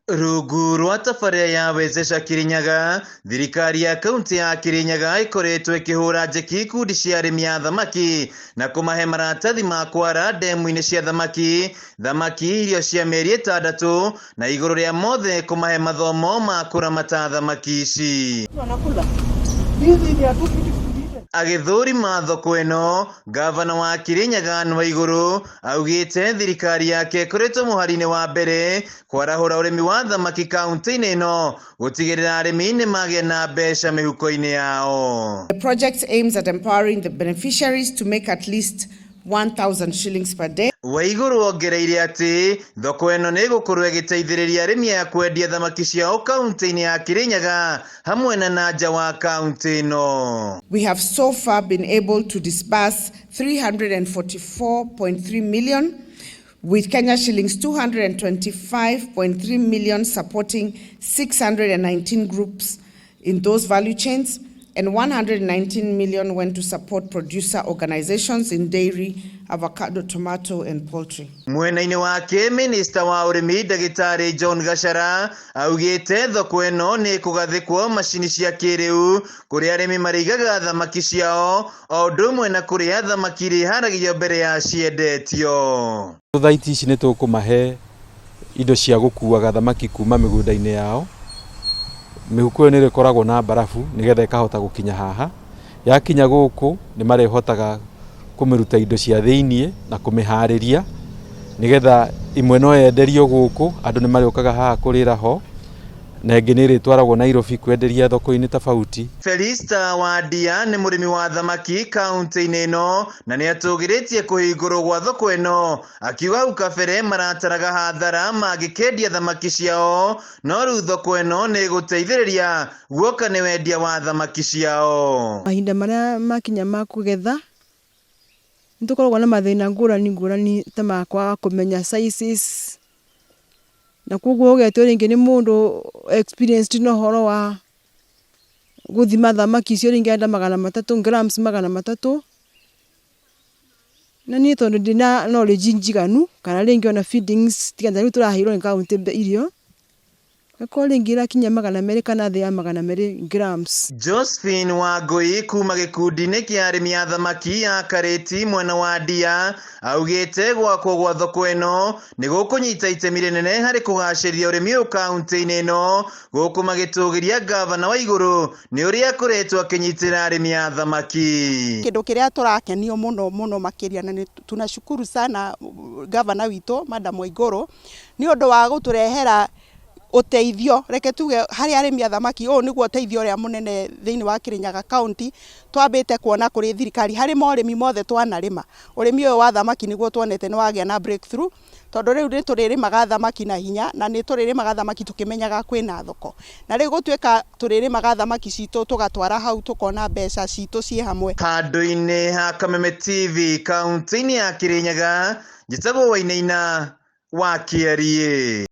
Rungu rwa tabarĩra ya Wezesha Kirinyaga, thirikari ya kaunti ya Kirinyaga ĩkoretwo ĩkĩhũra njeki ikundi cia arĩmi a thamaki na kũmahe maratathi ma kwara ndemu-inĩ cia thamaki, thamaki irio cia mĩeri ĩtandatũ na igũrũ rĩa mothe kũmahe mathomo ma kũramata thamaki ici. Agĩthũrima thoko ĩno, ngavana wa Kirinyaga Anne Waigũrũ augĩte thirikari yake ĩkoretwo mũhari-inĩ wa mbere kwarahũra ũrĩmi wa thamaki kaunti-inĩ ĩno gũtigĩrĩra arĩmi nĩ magĩa na mbeca mĩhuko-inĩ yao. The project aims at empowering the beneficiaries to make at least 1,000 shillings per day. Waigũrũ ongereire atĩ thoko ĩno nĩ ĩgũkorwo ĩgĩteithĩrĩria arĩmi aya kwendia thamaki ciao kaunti-inĩ ya Kirinyaga hamwe na na nja wa kaunti ĩno. We have so far been able to disburse 344.3 million, with Kenya shillings 225.3 million supporting 619 groups in those value chains, and 119 million went to support producer organizations in dairy, avocado, tomato, and poultry. Mwena-inĩ wake minista wa ũrĩmi ndagĩtarĩ John Gachara augĩte thoko ĩno nĩ ĩkũgathĩkwo macini cia kĩrĩu kũrĩa arĩmi marĩigaga thamaki ciao o ũndũ ũmwe na kũrĩa thamaki irĩharagĩrio mbere ya ciendetio. Thaiti ici nĩ tũkũmahe indo cia gũkuaga thamaki kuma mĩgũnda-inĩ yao. Mĩhuko ĩyo nĩ ĩrĩkoragwo na mbarabu nĩgetha ĩkahota gũkinya haha. Yakinya gũkũ nĩ marĩhotaga kũmĩruta indo cia thĩiniĩ na kũmĩharĩria nĩgetha imwe no yenderio gũkũ, andũ nĩ marĩũkaga haha kũrĩra ho, na ĩngĩ nĩ ĩrĩtwaragwo Nairobi kwenderia thoko-inĩ tofauti. Felista Wandia nĩ mũrĩmi wa thamaki kaunti-inĩ ĩno na nĩ atũgĩrĩtie kũhingũrwo gwa thoko ĩno, akiuga hau kabere marataraga hathara mangĩkendia thamaki ciao, no rĩu thoko ĩno nĩ ĩgũteithĩrĩria guoka nĩ wendia wa thamaki ciao. Mahinda marĩa makinya ma kũgetha, nĩ tũkoragwo na mathĩna ngũrani ngũrani ta ma kwaga kũmenya sizes, na koguo ũgetwo rĩngĩ nĩ mũndũ experienced na ũhoro wa gũthima thamaki icio, rĩngĩ arenda 300, grams 300, na niĩ tondũ ndina knowledge njiganu kana rĩngĩ ona feedings tiga ta rĩu tũraheirwo nĩ kaũntĩ irio, Gakorwo rĩngĩ ĩrakinya 200 kana thĩ ya 200 grams. Josephine Wangũi kuma gĩkundi-inĩ kĩa arĩmi a thamaki ya Karĩti mwena wa Ndia augĩte gwakwo gwa thoko ĩno nĩ gũkũnyita itemi rĩnene harĩ kũgacĩria ũrĩmi ũyũ kaunti-inĩ ĩno, gũkũ magĩtũgĩria ngavana Waigũrũ nĩ ũrĩa akoretwo akĩnyitĩrĩra arĩmi a thamaki. Kĩndũ kĩrĩa tũrakenio mũno mũno makĩria na nĩ tunashukuru sana gavana witũ Madam Waigũrũ nĩ ũndũ wa gũtũrehera ũteithio, reke tuge harĩ arĩmi a thamaki ũyũ nĩguo ũteithio ũrĩa mũnene thĩinĩ wa Kirinyaga County twambĩte kuona kũrĩ thirikari harĩ morĩmi mothe twanarĩma. Ũrĩmi ũyũ wa thamaki nĩguo tuonete nĩ wagĩa na breakthrough tondũ rĩu nĩ tũrĩrĩmaga thamaki na hinya na nĩ tũrĩrĩmaga thamaki tũkĩmenyaga kwĩna thoko. Na rĩu gũtuĩka tũrĩrĩmaga thamaki citũ tũgatwara hau tũkona mbeca citũ ciĩ hamwe. Handũ-inĩ ha Kameme TV kaunti-inĩ ya Kirinyaga, njĩtagwo Wainaina wa Kĩariĩ.